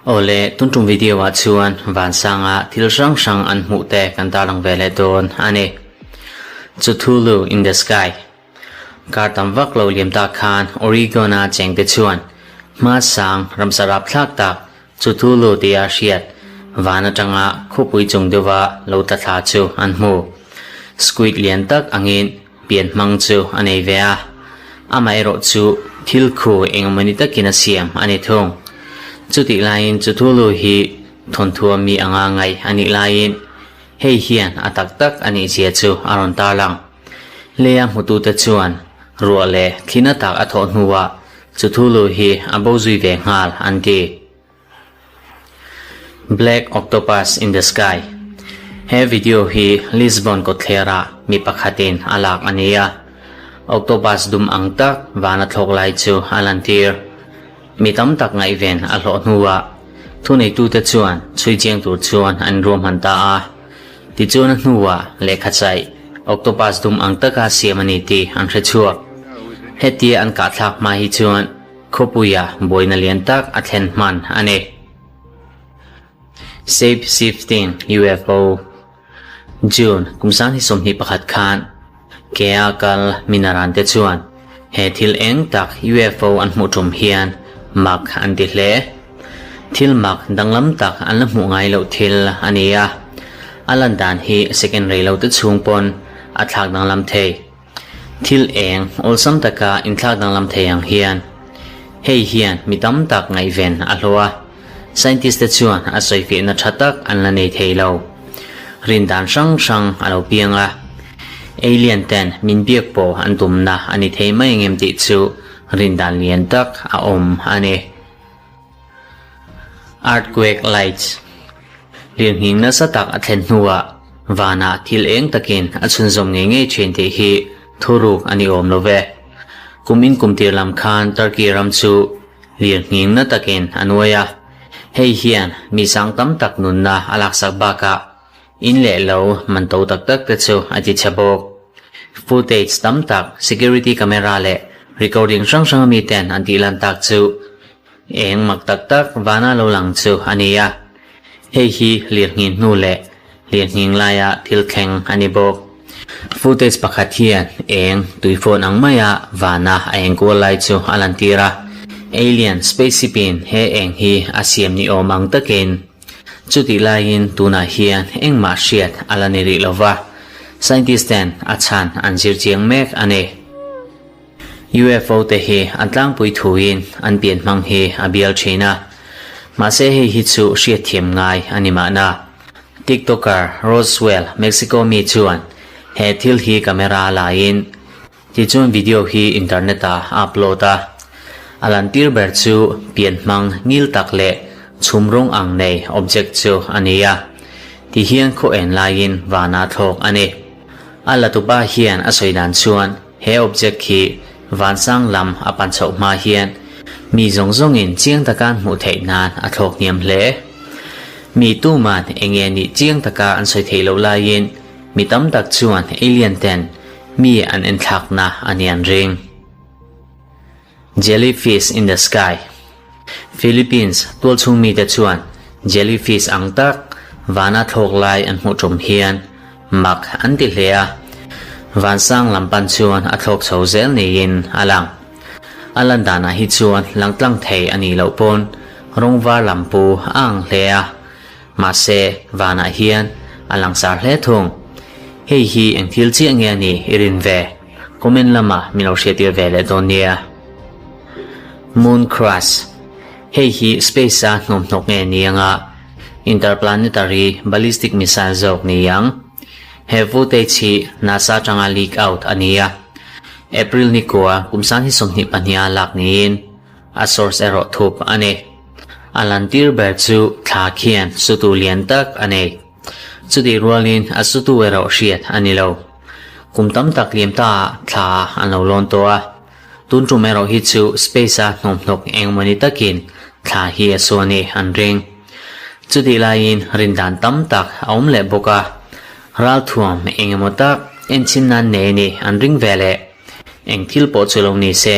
Awle, tun tum video ah chuan vansanga thil hrang hrang an hmuh te kan tarlang ve leh dawn a ni. Cthulhu in the sky. Kar tam vak lo liam tak khan Oregon a chengte chuan hma sang ramsa rapthlak tak Cthulhu tia hriat van atanga khawpui chung deuha lo tla thla chu an hmu. Squid lian tak angin pian hmang chu a nei ve a, amaherawh chu thil khu engmawni takin a siam a ni thung. Chutih laiin Cthulhu hi thawnthua mi anga ngaih a nih laiin hei hian a tak tak a nih zia chu a rawn tarlang. Leia hmutute chuan ruah leh thlina tak a thawh hnuah Cthulhu hi a bo zui ve nghal an ti. Black Octopus in the Sky He video hi Lisbon kawtthlerah mi pakhatin a lak a ni a, octopus dum ang tak van a thlawk lai chu a lantir. Mi tam tak ngaihven a hlawh hnuah thuneitute chuan chhui chiang tur chuan an ruahman ta a. Tichuan a hnuah lehkha chaih octopus dum ang taka siam a ni tih an hre chhuak. Hetia an kahthlak hma hi chuan Khawpuia buaina lian tak a thlen hman a ni. Shape Shifting UFO, June kum 2021 khan Kea kal minaran te chuan he thil eng tak UFO an hmuh tum hian mak an ti hle. Thil mak danglam tak an la hmuh ngai loh thil a ni a, a lan dan hi second rei lo te chhung pawn a thlak danglam thei. Thil eng awlsam taka inthlak danglam thei ang hian hei hian mi tam tak ngaihven a hlawh a, scientist te chuan a sawifiahna tha tak an la nei thei lo. Rindan hrang hrang a lo piang a, alien ten min biak pawh an tumna a ni thei mai angem tih chu rindan lian tak a awm a ni. Earthquake Lights, Lirnghing nasa tak a thlen hnuah vanah thil eng takin a chhunzawm ngei ngei thin tih hi thuruk a ni awm lo ve. Kumin kum tir lam khan Turkey ram chu lirnghing na takin a nuai a, hei hian mi sang tam tak nunna a laksak bakah in leh lo man to tak tak te chu a ti chhe bawk. Footage tam tak security camera leh recording hrang hrang ami ten an tih lan tak chu Eng mak tak tak vana lo lang chu a ni a, hei hi lirnghing hnu leh lirnghing laia thil thleng a ni bawk. Footage pakhat hian eng tuifawn ang maia vana a eng kual lai chu a lantir a, alien spaceship in he eng hi a siam ni awm ang takin. Chutih laiin tunah hian engmah hriat a la ni rih lova, scientist ten a chhan an zir chiang mek a ni. UFO te hi an tlangpui thuin an pian hmang hi a bial thin a, mahse hei hi chu hriatthiam ngai a ni mahna. TikToker Roswell, Mexico mi chuan he thil hi camera laiin tichuan video hi internet ah a upload a. A lantir ber chu pian hmang ngil tak leh chhum rawng ang nei object chu a ni a, ti hian khaw en laiin vanah thlawk a ni. A latupa hian a sawi dan chuan He object hi vansang lam a pan chhoh hma hian mi zawng zawngin chiang taka an hmuh theih nan a thlawk hniam hle. Mi tuman eng nge nih chiang taka an sawi theih loh laiin mi tam tak chuan alien ten mi an enthlakna a ni an ring. Jellyfish in the sky, Philippines tualchhung mite chuan jellyfish ang tak vana thlawk lai an hmuh tum hian mak an ti hle a, vansang lam pan chuan a thlawk chho zel niin a lang. A lan danah hi chuan langtlang thei a nih loh pawn rawng var lam pu a ang hle a, mahse vanah hian a langsar hle thung. Hei hi eng thil chiah nge a nih i rin ve? Comment lamah min lo hriattir ve leh dawn nia. Moon crash, Hei hi space-a hnawmhnawk nge ni anga interplanetary ballistic missile zawk ni ang? He footage hi NASA atanga leak out a ni a, April ni kua kum 2022 a lak niin a source erawh thup a ni. A lantir ber chu thla khian sutu lian tak a nei. Chutih rualin a sutu erawh hriat a ni lo. Kum tam tak liam ta ah thla an lo lawn tawh a. Tun tum erawh hi chu space a hnawmhnawk engmawni takin thla hi a suan i an ring. Chutih laiin rindan tam tak a awm leh bawk a, ralthuam eng emaw tak enchhin nan nei a ni an ring ve leh. Eng thil pawh chu lo ni se.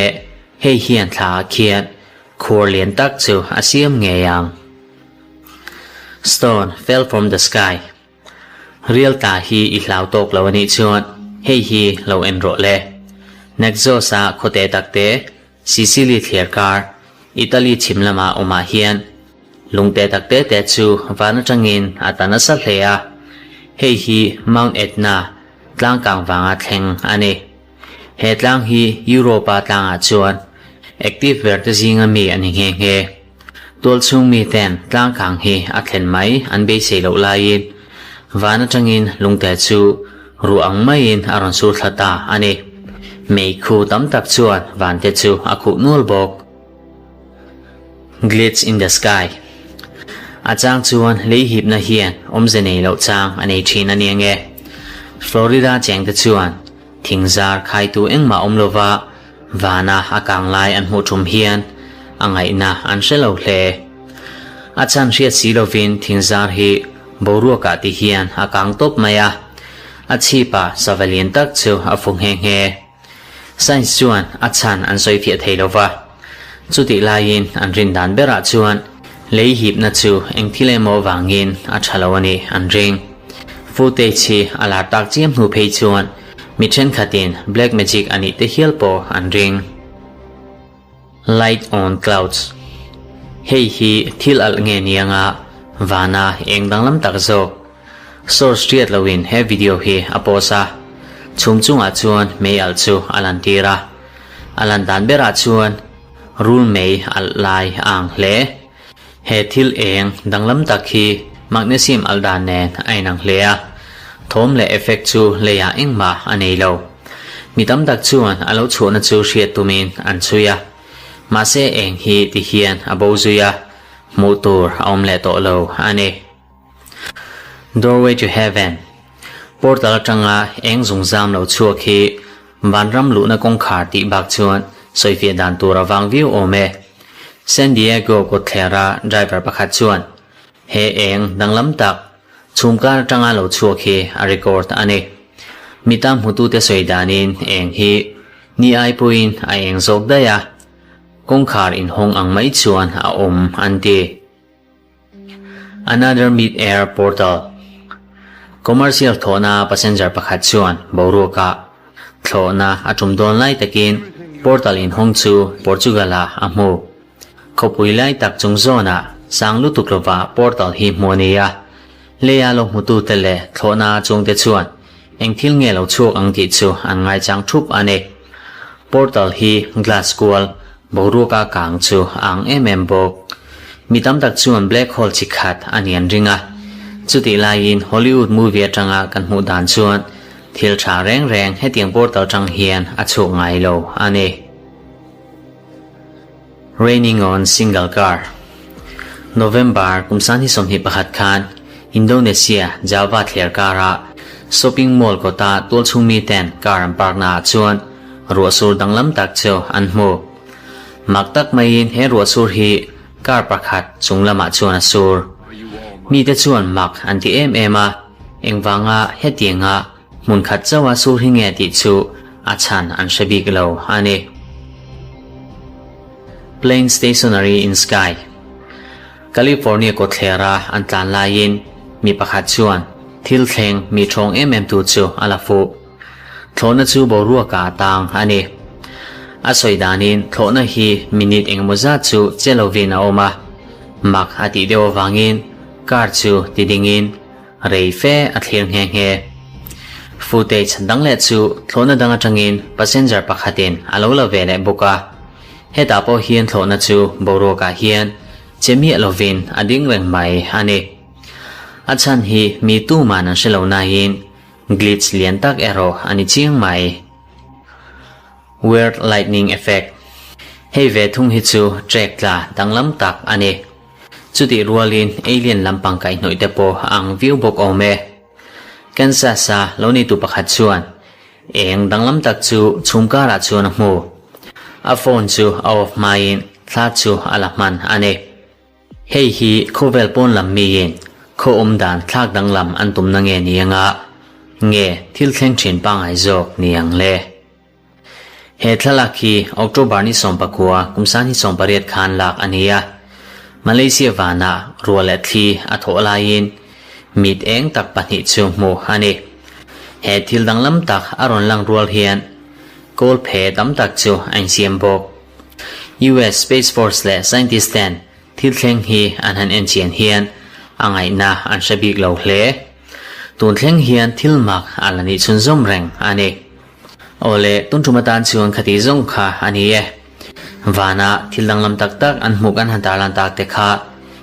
Hei hian thla ah khian khur lian tak chu a siam ngei ang. Stone fell from the sky. Rial ta hi i hlau tawk lo a nih chuan hei hi lo en rawh le. Naxos-a khawte takte Sicily thliar kar, Italy chhim lama awmah hian lungte takte te chu van atangin a ta nasa hle a. Hei hi Mount Etna tlang kang vanga thleng a ni. He tlang hi Europe-a tlangah chuan active ber te zinga mi a ni nghe nghe. Tualchhung miten tlang kang hi a thlen mai an beisei loh laiin van atangin lungte chu ruah ang maiin a rawn sur thla ta a ni. Meikhu tam tak chuan vante chu a khuh nual bawk. Glitch in the sky. A chang chuan lei hipna hian awmze nei loh chang a nei thin a nia nge. Florida chengte chuan thingzar khaitu engmah awm lova vana a kang lai an hmuh thum hian a ngaihna an hre lo hle. A chhan hriat si lovin thingzar hi boruakah ti hian a kang tawp mai a, a chhipah sava lian tak chu a fu nghe nghe. Science chuan a chhan an sawi fiah thei lo va. Chutih laiin an rin dan berah chuan lei hipna chu eng thil emaw vangin a tha lo a nih an ring. Footage hi a lar tak chiam hnu phei chuan mi thenkhatin black magic a nih te hial pawh an ring. Light on clouds Hei hi thil alh nge ni anga vana eng danglam tak zawk. Source hriat loin he video hi a post a, chhum chungah chuan mei alh chu a lan tir a. A lan dan berah chuan rul mei alh lai a ang hle. He thil eng danglam tak hi magnesium alh dan nen a inang hle a, thawm leh effect chu leiah engmah a nei lo. Mi tam tak chuan a lo chhuahna chu hriat tumin an chhui a, mahse eng hi ti hian a bo zui a, hmuh tur a awm leh tawh lo a ni. Doorway to Heaven, Portal atanga eng zungzam lo chhuak hi vanram luhna kawngkhar tih bak chuan sawifiah dan tur a vang viau awm e. San Diego kawtthlera driver pakhat chuan he eng danglam tak chhumkar atanga lo chhuak hi a record a ni. Mita hmutute sawi danin eng hi ni ai pawhin a eng zawk daih a, kawngkhar inhawng ang mai chuan a awm an ti. Another mid-air portal. Commercial thawhna passenger pakhat chuan boruakah thlawhna a tum dawn lai takin portal inhawng chu Portugal-ah a hmu. Khawpui lai tak chung zawnah sang lutuk lova portal hi hmu a ni a. Leia lo hmutute leh thlawhna chungte chuan eng thil nge lo chhuak ang tih chu an ngaichang thup a ni. Portal hi glass kual boruaka kang chu a ang em em bawk. Mi tam tak chuan black hole chi khat a ni an ring a. Chutih laiin Hollywood movie atanga kan hmuh dan chuan thil tha reng reng hetiang portal tang hian a chhuak ngai lo a ni. Raining on single car. November kum 2021 khan Indonesia Java thliar kara shopping mall kawta tualchhung miten car an park naah chuan ruahsur danglam tak chu an hmu. Mak tak maiin he ruahsur hi car pakhat chung lamah chuan a sur. Mite chuan mak an ti em em a, engvanga hetianga Hmun khat chauha sur hi nge tih chu a chhan an hre bik lo a ni. Plane stationary in sky. California kawtthlera an tlan laiin mi pakhat chuan thil thleng mi ṭhawng em em tu chu a la fuh. Thlawhna chu boruakah a tang a ni. A sawi danin thlawhna hi minute engemaw zat chu che lovin a awm a, mak a tih deuh avangin car chu ti dingin Rei fe a thlir nghe nghe. Footage dang leh chu thlawhna dang atangin passenger pakhatin a lo la ve leh bawk a. Hetah pawh hian thlawhna chu boruakah hian che miah lovin a ding reng mai a ni. A chhan hi mi tuman an hre lo nain glitch lian tak erawh a ni chiang mai. Weird lightning effect. Hei ve thung hi chu trek tla danglam tak a ni. Chutih rualin alien lampang kaihhnawih te pawh a ang viau bawk awm e. Kansas-a lo neitu pakhat chuan eng danglam tak chu chhum karah chuan a hmu. A phone chu a off hmain thla chu a la hman a ni. Hei hi khawvel pawn lam miin khaw awm dan thlak danglam an tumna nge ni anga nge thil thleng thin pangngai zawk ni ang le. He thlalak hi October ni 19 kum 2018 khan lak a ni a. Malaysia vanah ruah leh thli a thawh laiin mit eng tak pahnih chu hmuh a ni. He thil danglam tak a rawn lang rual hian kawl phe tam tak chu a insiam bawk. US Space Force leh scientist ten thil thleng hi an han enchian hian a ngaihna an hre bik lo hle. Tun thleng hian thil mak a la nih chhunzawm reng a ni. Awle, tun tum atan chuan khati zawng kha a ni e. Vana thil danglam tak tak an hmuh kan han tarlan tak te kha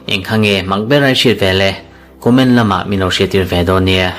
eng kha nge mak ber ai hriat ve le? Comment lamah min lo hriattir ve dawn nia.